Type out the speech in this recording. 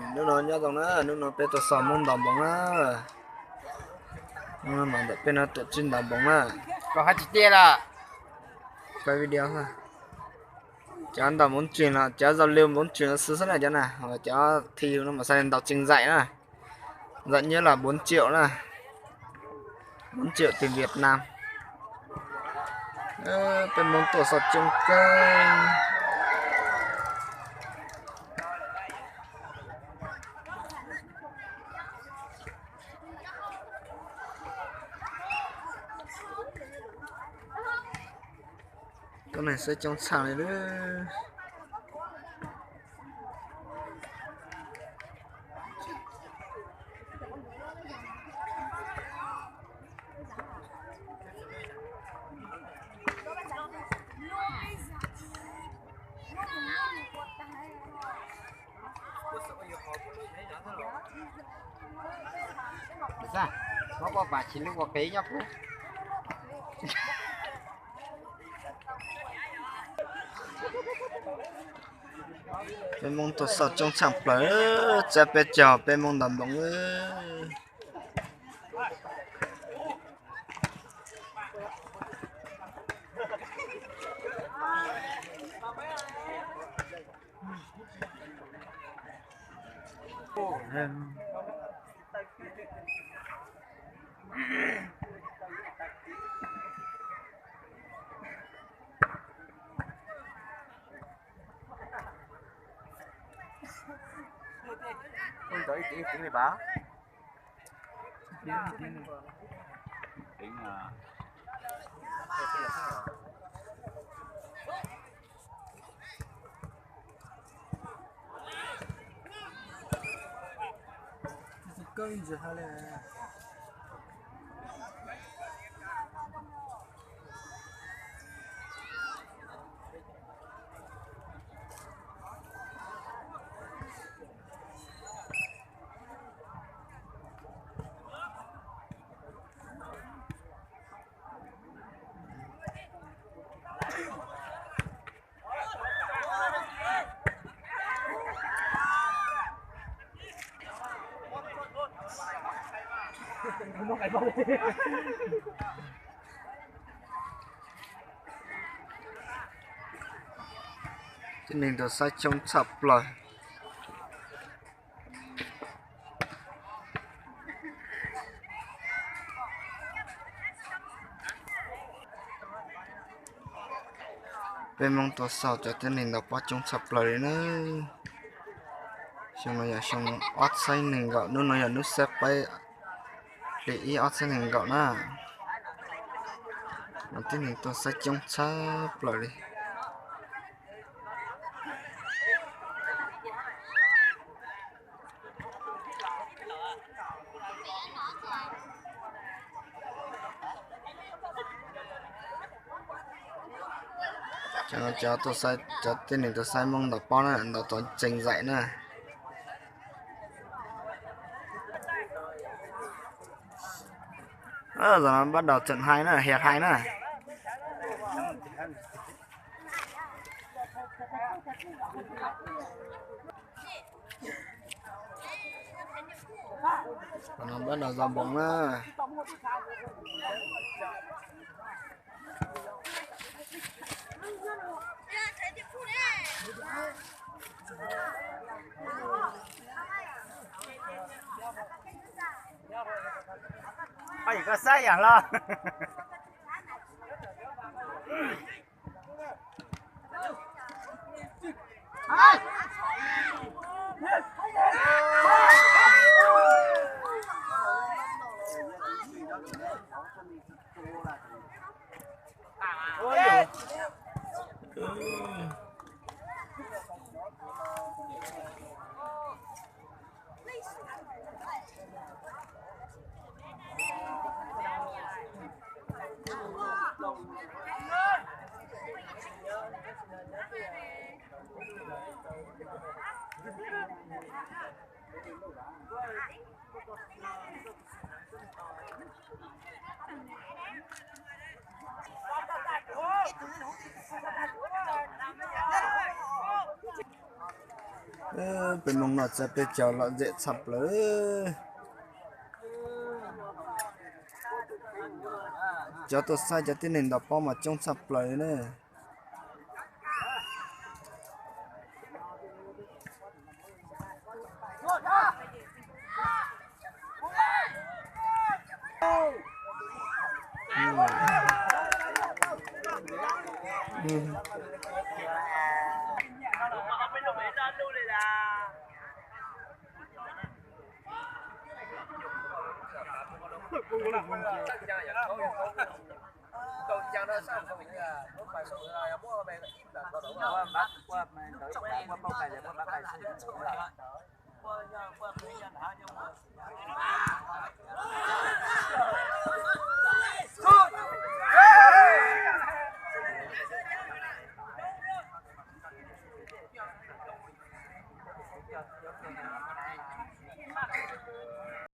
Hnub no nyob zoo na, hnub no peb tuaj xaus Hmoob ntaus npoos na. Hnub no mas ntawm peb no tuaj txog ntaus npoos na. Koj hais tsis tiag los? Pab video xwb. Cov ntaus npoos tsees los cov giao lưu npoos tsees xwb xwb na cov na, ho cov thi no mas xav ntaus tsees zaim na. Giải nhất là bốn triệu na. Bốn triệu tiền Việt Nam. Peb Hmoob tuaj xaus coob kawg. Tuab neeg saib coob tshaj li lawm. Muab pob pas tsis lub ua qev nyob kuv. Peb Hmoob tuaj xaus coob tshaj plaws, txhiab peb caug peb Hmoob ntaus npoos. Ntawd ib txwv ib txwv li pab. Tib neeg tuaj saib coob tshaj plaws. Peb Hmoob tuaj xaus cov tib neeg ntaus pob coob tshaj plaws li na. Xyoo no yog xyoo ob txhiab nees nkaum, hnub no yog hnub xiab peb hli ib ob txhiab nees nkaum na. Mas tib neeg tuaj saib coob tshaj plaws li. Cov no cov tuaj saib, cov tib neeg tuaj saib Hmoob ntaus pob na, ntaus tau tsees zaim na. Zaum no bắt đầu trận hai na, hiệp hai na. Zaum no bắt đầu giao bóng na. Oj, koj saib yam hlo. Peb moog no txawm peb cov lom zem tshaj plaws. Cov tuaj saib cov tib neeg ntaus pob mas coob tshaj plaws na.